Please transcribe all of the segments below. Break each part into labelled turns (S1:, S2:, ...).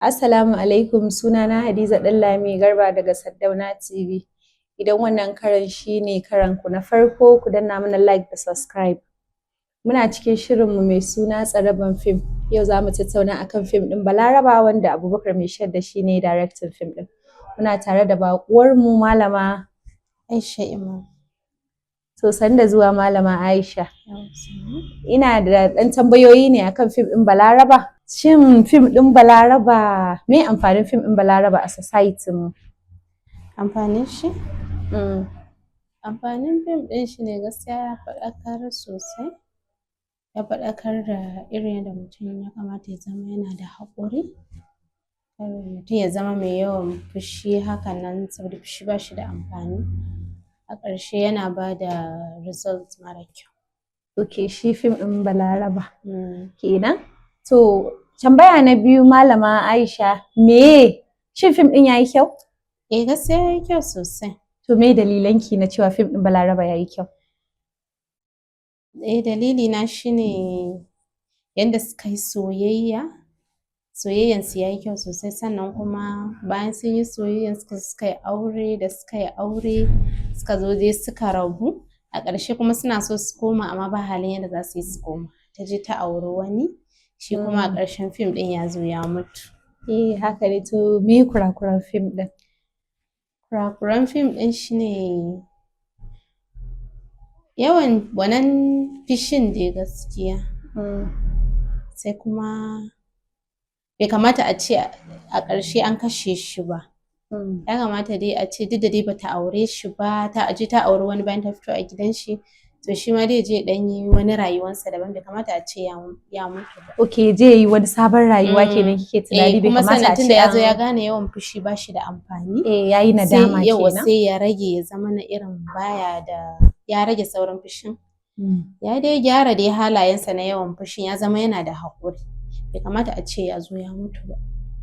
S1: Assalamu alaikum, sunana Hadiza Ɗanlami Garba daga Sardauna TV. Idan wannan karan shine karan ku na farko, ku danna mana like da subscribe. Muna cikin shirinmu mai suna Tsaraban Fim. Yau za mu tattauna akan fim ɗin Balaraba, wanda Abubakar Mai Shadda shine directing fim ɗin. Muna tare da baƙuwarmu, Malama
S2: Aisha Imam.
S1: To, sannu da zuwa, Malama Aisha. Ina da ɗan tambayoyi ne akan fim ɗin Balaraba. Shin fim ɗin Balaraba, me amfanin fim ɗin Balaraba a society mu?
S2: Amfanin shi? Amfanin fim ɗin shi ne gaskiya ya faɗakar sosai. Ya faɗakar da irin yadda mutum ya kamata ya zama yana da haƙuri. Kar mutum ya zama mai yawan fushi hakan nan, saboda fushi ba shi da amfani. A ƙarshe yana ba da result mara kyau.
S1: Ok, shi fim ɗin Balaraba kenan. To, tambaya na biyu, Malama Aisha, meye, shin fim ɗin yayi kyau?
S2: Eh, gaskiya yayi kyau sosai.
S1: To, me dalilanki na cewa fim ɗin Balaraba yayi kyau?
S2: Eh, dalili na shine yanda suka yi soyayya, soyayyan su yayi kyau sosai. Sannan kuma bayan sun yi soyayyan, suka zo suka yi aure, da suka yi aure suka zo dai suka rabu. A ƙarshe kuma suna so su koma, amma ba halin yadda za su yi su koma. Ta je ta auri wani, shi kuma a ƙarshen fim ɗin ya zo ya mutu.
S1: Eh, haka ne. To, me kurakuran fim ɗin?
S2: Kurakuran fim ɗin shine yawan wannan fishin dai gaskiya. Sai kuma bai kamata a ce a ƙarshe an kashe shi ba. Ya kamata dai a ce duk da dai bata aure shi ba, ta je ta auri wani bayan ta fito a gidan shi, to shi ma dai je ya ɗan yi wani rayuwansa daban. Bai kamata a ce ya mutu ba.
S1: Ok, zai yi wani sabon rayuwa kenan kike tunani, bai
S2: kuma
S1: kamata
S2: sannan
S1: a ce
S2: tunda ya zo ya gane yawan fushi ba shi da amfani.
S1: Eh, yayi nadama
S2: sai yawa
S1: kenan.
S2: Sai ya rage, ya zama na irin baya da, ya rage saurin fushin. Ya dai gyara dai halayensa na yawan fushin, ya zama yana da haƙuri. Bai kamata a ce ya zo ya mutu ba.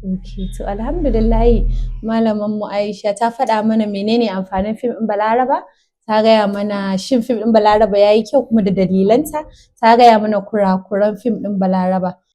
S1: Ok, to alhamdulillahi, malaman mu Aisha ta faɗa mana menene amfanin fim ɗin Balaraba, ta gaya mana shin fim ɗin Balaraba yayi kyau kuma da dalilanta, ta gaya mana kurakuran fim ɗin Balaraba.